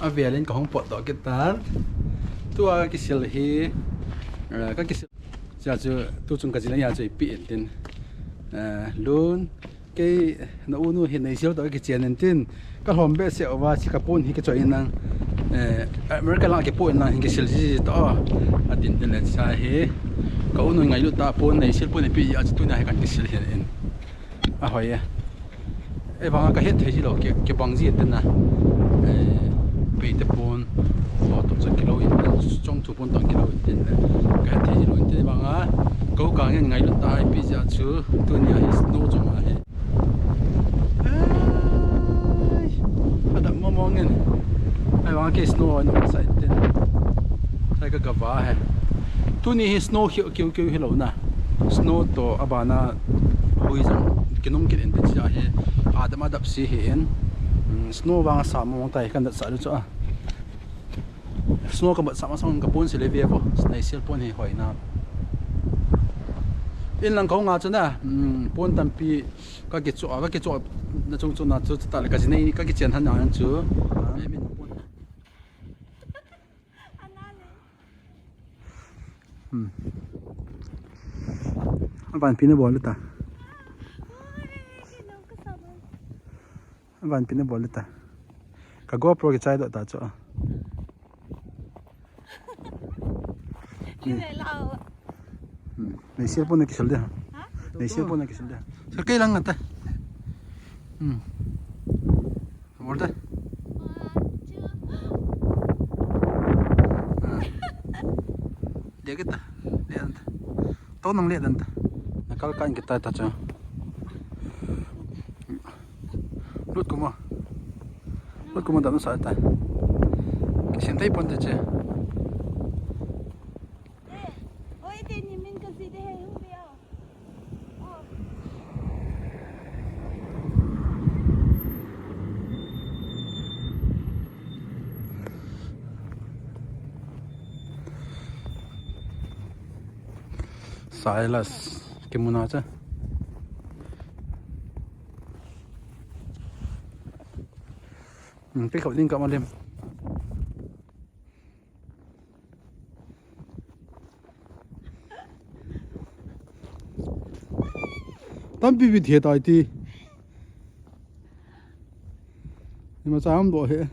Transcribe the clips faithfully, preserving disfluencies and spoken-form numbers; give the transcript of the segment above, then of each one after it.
Avel in kahung potdoh kit tan. Tua kisil hi, eh, kakisil. Sia chu, tu chung kajina ya chu ipi in tin. Eh, Lun, kei na u nu hi neisil toh kichen in tin. Kalhom behseh uva, si kapon hi kichoi in nang. Eh, America lang kipo in nang, hin kisil ji ji toh. Atin tin le sa hi. Ka u nu ngailut ta pon, neisil pon ipi ya chu tunia hi kan kisil hin in. Ahoi e. Ei vanga kahet thei ji lou, ki, kibang ji ente na. Eh, peite pon, ho toh chu kilou inte, chong chu pon tong kilou inte na. Kahet thei ji lou inte vanga, kou ka ngen ngailut ta ipi jeh a chu, tunia hi snow chang ahi. Ei, adap mo mo ngen. Ei vanga kei snow a nung sa inte. Ei ka gava he. Tuni hi snow hi kiu kiu hilou na. Snow toh abana hui jong kinung kit inte chia hi. Adap adap si hi in. Mm, snow vang asa mo tai kan dat sa lu chu a. Snow ka bat sa ma sang ka pon si le ve vo. Nei sil pon hi hoi na. In lang kong a chu na. Mm, pon tampi ka kichu a, ka kichu na chung chu na chu ta le ka jinei ka kichen han na chu. Ei min pon. Hmm. Aban pina bol ta. Aban pina bol ta. Ka GoPro kichai doh ta chu. Hmm. Nei sil pon na kisil de. Ha? Nei sil pon na kisil de. Sir kei lang ta. Hmm. Bol ta. Ah. Liat kita. Liat ta. Tao nang liat ta. Na kal kan kita ta cha. Lut kuma. Lut kuma da sa ta. Kisin tai pon ta cha. Eh, oi, te ni min ka si de he hu de. Silas, kimuna cha. Hmm, pick up din ka malim. Tampi bit he tai ti. Ni ma cha am do he.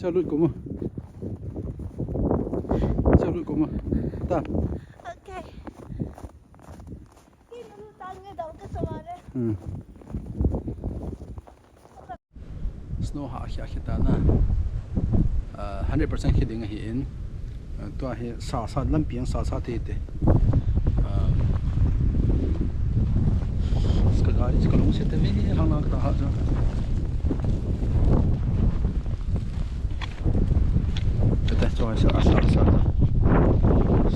Cha lut kuma. Cha lut kuma. Ta. Okay. Hmm. Snow ha khia khia ta na. Ah, hundred percent khi ding ahi in. Ah, tua hi sa sa lampi ang sa sa te te. Ah, ka gari ka long se te mi hang na ka ha ja. Ka ta choi sa sa sa.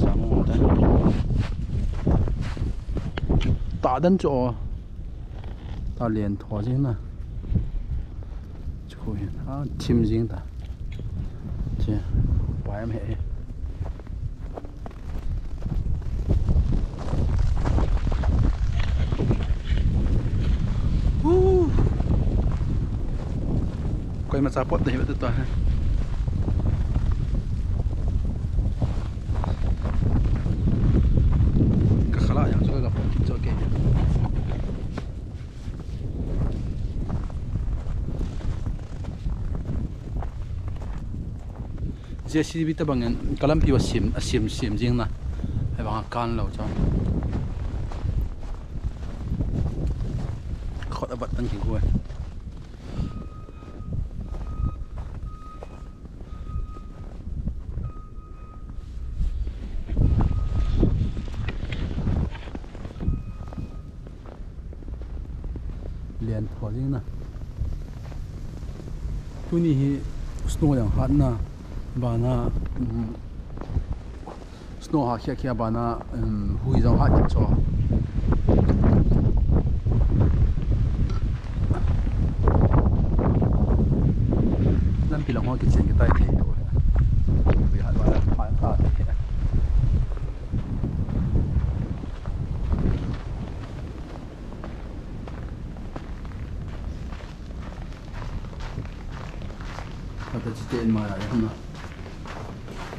Sa mo ta. Ta dan cho. Ta lian tho jing na. Chu hin a thim jing ta. Che. Pai am he. Hu. Koi ma cha pot de he ta he. Ka khala yang chu ka pot cho ke. J C B tabang in ka lampi u asim, asim, sim jing na. Hei vang a kan lo chang. Khot abat tan ki goi. Lian tho jing na. Tuni hi snow jong hat na bana, um, snow ha khia khia bana, um, hui jong hat cho. Lampi lang ho Chen kitai thei to. Ui, hat wala, phan ta thei. Kata chi chen ma ya, ya na.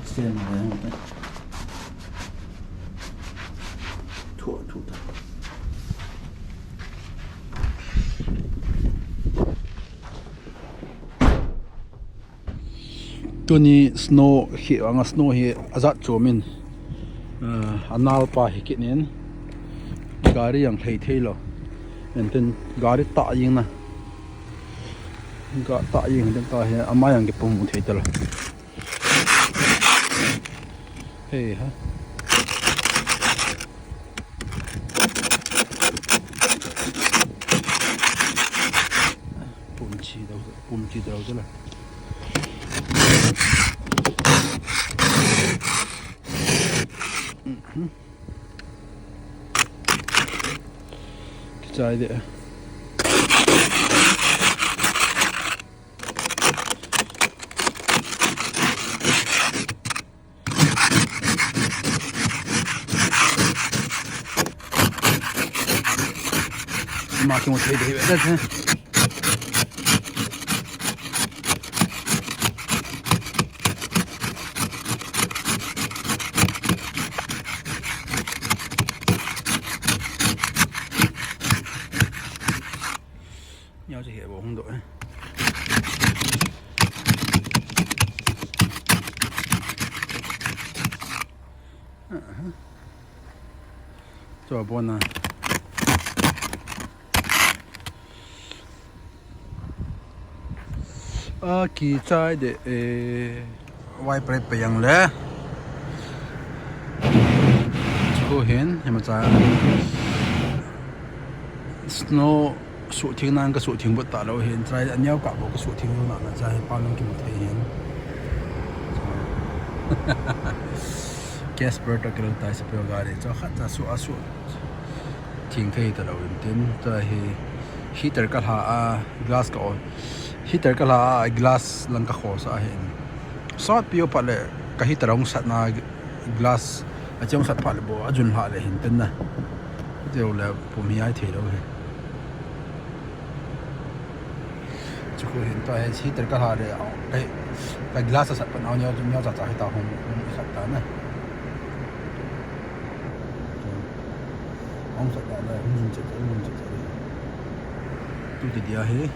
Chen ma ya, ya na. Thu, thu ta. Tuni snow hi, anga snow hi ajat chom in, ah, anal pa hi kit in, gari jong lhai thei lou. Enten gari tah jeng na. Ga tah jeng den ta hi, ama jong kipum thei ta lou. Hei ha. Pum chi dau, pum chi dau chu la. Mhm. Kichai de. Ima kimu thei thei ve te. Neo chu hi bou hung doh e. Aha. Chu a bon a. A kichai de e. Wiper pe jeng le. Chu hin, hima cha. Snow suhtheng nan ka suhtheng bou talou hin, chai aneo kah bou ka suhtheng lou na, na chai pa lung kimu thei hin. Casper toh kilou tai, Sapeo gari chu khat cha suh a suhtheng thei talou in tin, chai hi heater ka lha a, glass ka on. Heater ka lha a, glass lang ka khosah ahin. Sat pi o pa le ka heater hung sat na glass a chong sat pha le bou, a jun lha le hin tin na. Teu le pum hi ai thei lou hi. Chu khu hin ta hi heater ka lha le, ka, ka glass a sat pa na neo, neo cha cha hi ta hung, hung sat ta na. Hung sat ta le, hung jun che che, hung jun che che. Tu ti dia hi.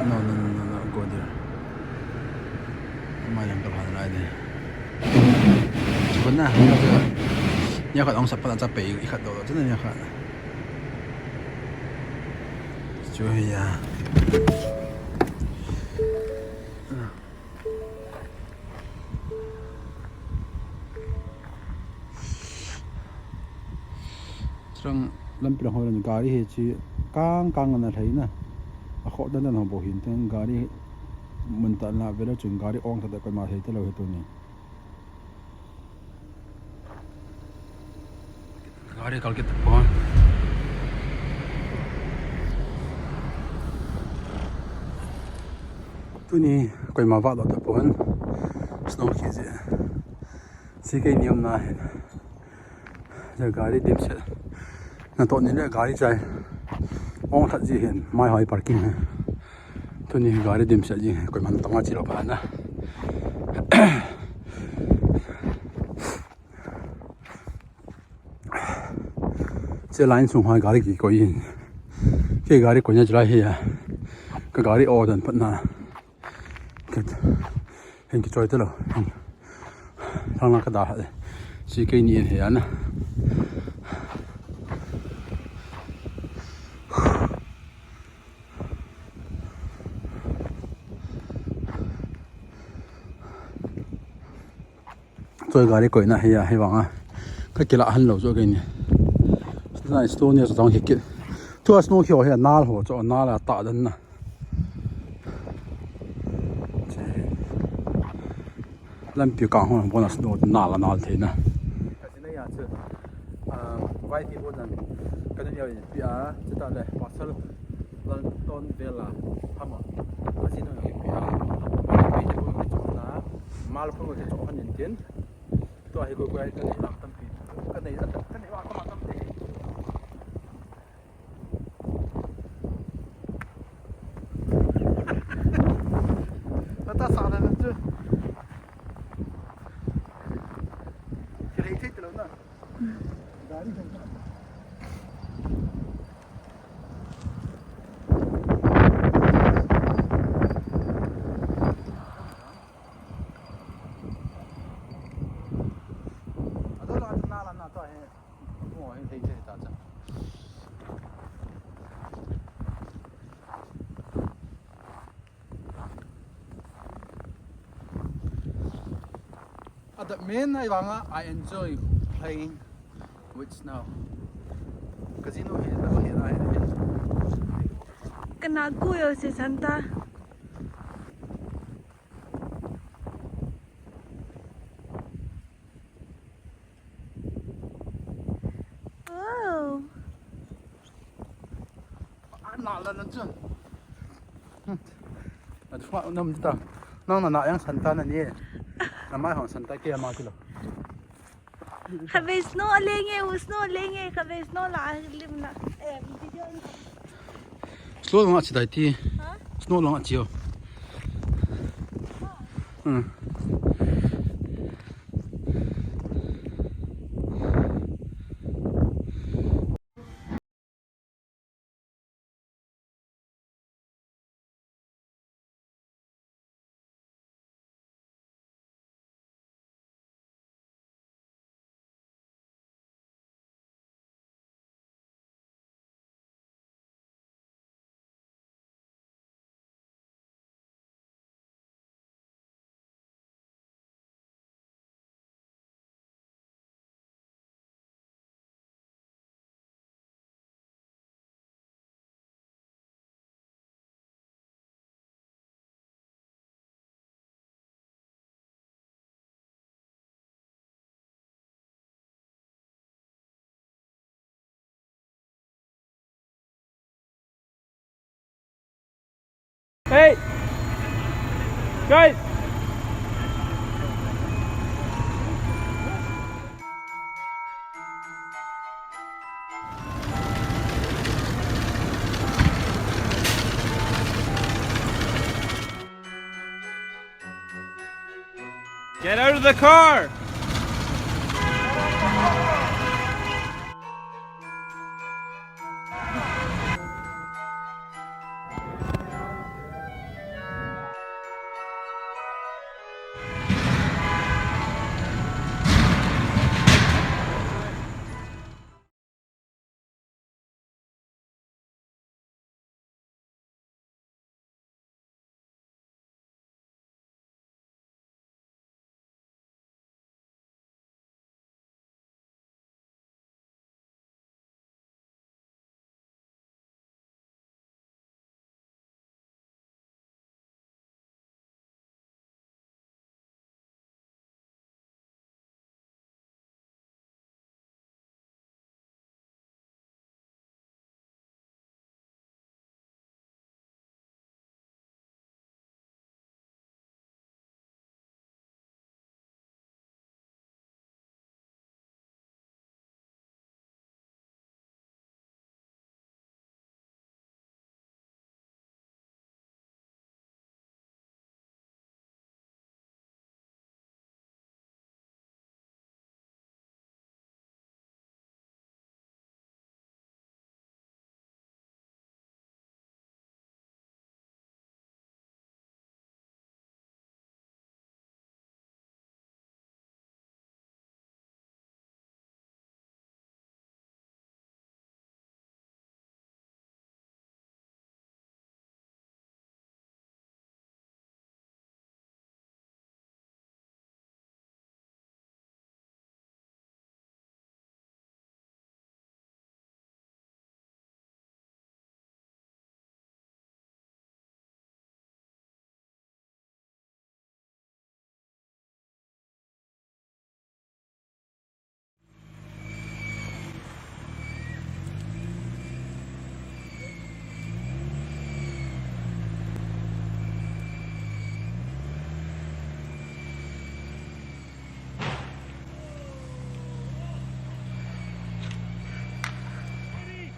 No, no, no, no, no, go there. Ama yang ka bhan lai de. Chu na, neo khat ong sat pa na cha pe i khat doh doh chu na neo khat. Chu hi a. Chang lampi lang ho le gari hi chi kang kang na lhai na. A kho dan dan ho bou hin tin gari mun ta na ve le chun gari ong ta da koima lhai ta lou hi tuni. Gari kal kit pon. Tuni koima vah doh ta pon. Snow khi je. Si kei niam na hin. Ja gari dimset. Na to ni le gari chai. Ong that ji hin. Mai hoi parking hin. Tuni gari dimset ji hin. Koima na tama chi lou pa na. Che line sung hoi gari kikoi in. Kei gari koina chulai hi a. Ka gari o dan pat na. Kit. Hin kichoi te lou. Hin. Lang lang ka da ha. Si kei ni in hi a na. Gari koina hi a, hi vang a. Ka kila han lo chu ke ni. Snow ni sa tong hi kit. Tua snow hi ho hi a nal ho chu nal a ta dan na. Lampi kang ho bona snow nal a nal thei na. Ka sina ya chu. Ah, vai ti ho nan. Ka nan yo pi a, chu ta le, pasal. Lalton vela hama. Asino ngi pia. Pia te pun ke chokna. Mal pun ke chok han intin. Tua hi ko ko ai ka nei lam tampi. Ka nei lam, ka nei wa ka ma tampi. Ata sa na tu. Kiri te lo na. At the main, I wanna, I enjoy playing with snow. Casino here, that here, I here. Kana kuyo si Santa. Oh. Nala na chun. Atu fa nam ta. Nang na na yang Santa na ni. Na mai hong Santa ke ma kilo. Khatvei snow lenge, u snow lenge, khatvei snow la lim la. Eh, video. Snow lang a chi dai ti. Ha? Snow lang a chi o. Hmm. Hey! Guys! Get out of the car!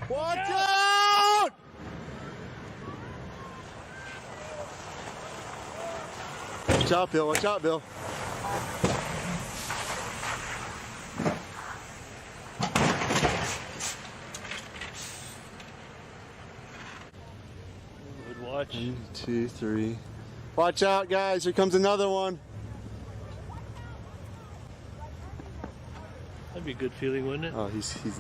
Watch out! Watch out, Bill. Watch out, Bill. Good watch. One, two, three. Watch out, guys. Here comes another one. That'd be a good feeling, wouldn't it? Oh, he's he's